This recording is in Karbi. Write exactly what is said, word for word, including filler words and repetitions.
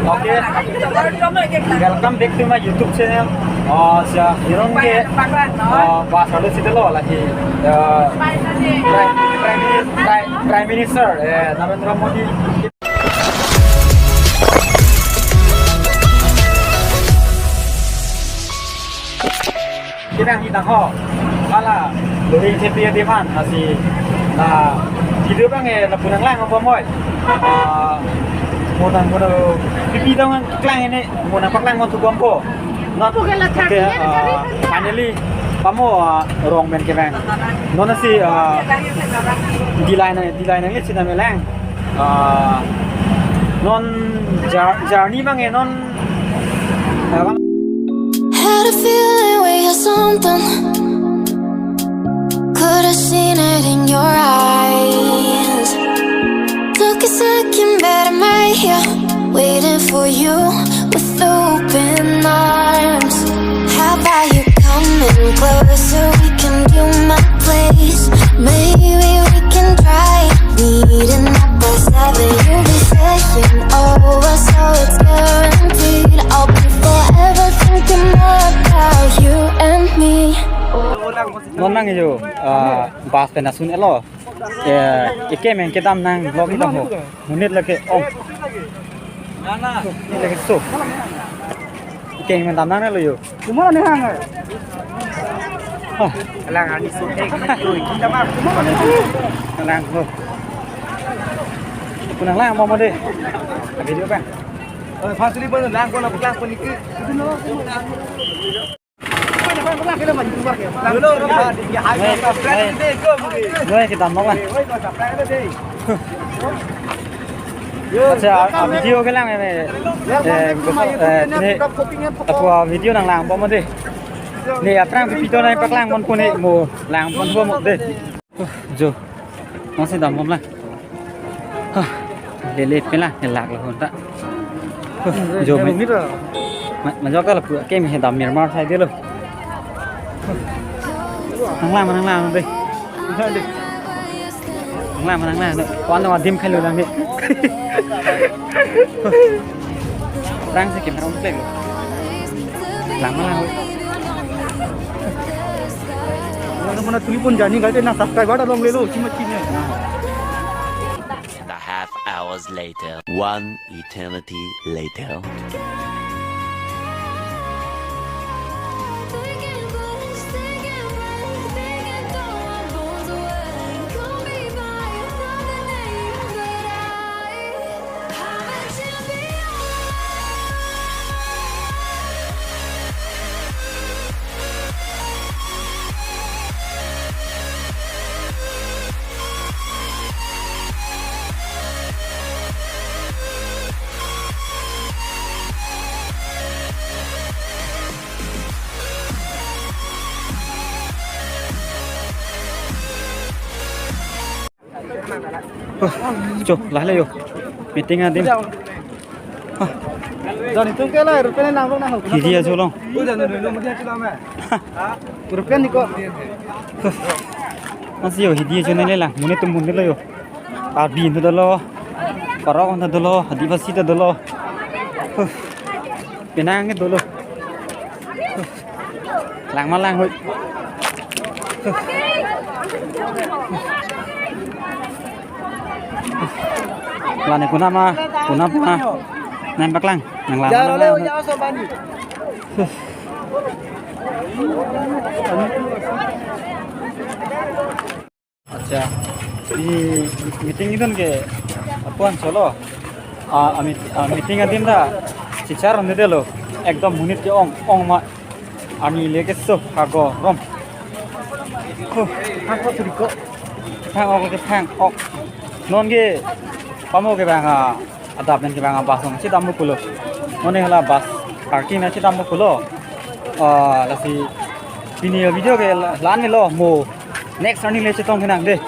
Okay, welcome back to my YouTube channel. Uh, sia, hirong ke, uh, bus arlo sitelo lagi. Uh, Prime, Prime Minis-, Prime, Prime Minister, eh, Narendra Modi. Kevang hidang ho. Hala, Luhing Thepi adim an, lasi, ah, video abang, eh, lapu nanglang apa moi. Ah, mo nang mo pipi dong klang ini, mo nangpaklang mo tu kompo. Non, okay, ah, finally, pamo, ah, rong pen kevang. Non lasi, ah, D-line, D-line nangli chinam melang. Ah, non jour-, journey abang, eh, non, ah, abang. Had a feeling we had something. Could have seen it in your eyes. Took a second, but I'm right here, waiting for you with open arms. How about you coming closer? We can do my place. Maybe we can try meeting up at seven. You'll be saying over, so it's guaranteed. I'll be forever thinking more about you and me. Non nang yo, ah, bus pen asun elo. Eh, eke meng kedam nang vlog kedam ho. Monit lake ong. Lake so. Eke meng dam nang lo yo. Cuma ni hang. Oh. Lang ani so ek. Cuma ni hang. Lang ho. Kunang lang mo mo de. Video bang. Eh, fasili pun lang ko na lang pun iki. Noi, noi, kedam nong lah. Acha, a video kelang eme. Eh, eh, ne, apo video nanglang po mo de. Ne, aphrang video nangpaklang pon pon ne mo lang pon po mo de. Uh, jo. Nasi dam bom lang. Huh. Lele pela helak lo honta. Huh, jo me. Ma, majok ta lapu eke me dam mir mar sai de lo. Nanglang, nanglang de. Nanglang, nanglang. Kwan lo adim khai lo lang de. Rang si camera on play lo. Lang ma lang. Mana mana tuli pon jani galte na subscriber ta longlelo, cima cina. And a half hours later. One eternity later. Huh, cho, lahai lo yo. Meeting adim. Huh. Jani tum ke la, rupen nang rong nang. Hidi ajo long. Rupen ni ko. Huh. Nasi yo, hidi ajo nang le lang. Monit atum monit lo yo. Karbi ta dolo. Karbi ta dolo. Adivasi ta dolo. Huh. Penang ke dolo. Huh. Lang ma lang hoi. La ne kunama, kunama. Nangpaklang, nanglang. Acha, e meeting idun ke apuan solo. A, a meet-, a meeting adim ta chichar ne delo. Ekdom monit ke ong, ong ma. Arni le keso hago rom. Huh, thang ok turi ko. Thang ok, thang ok. Non ke pamo kevang a, adap pen kevang a bus nangchedam mo pulo. Mane hala bus parking nangchedam mo pulo. Ah, lasi pini video ke la-, la-an lo mo. Next arni le chetong kenang de.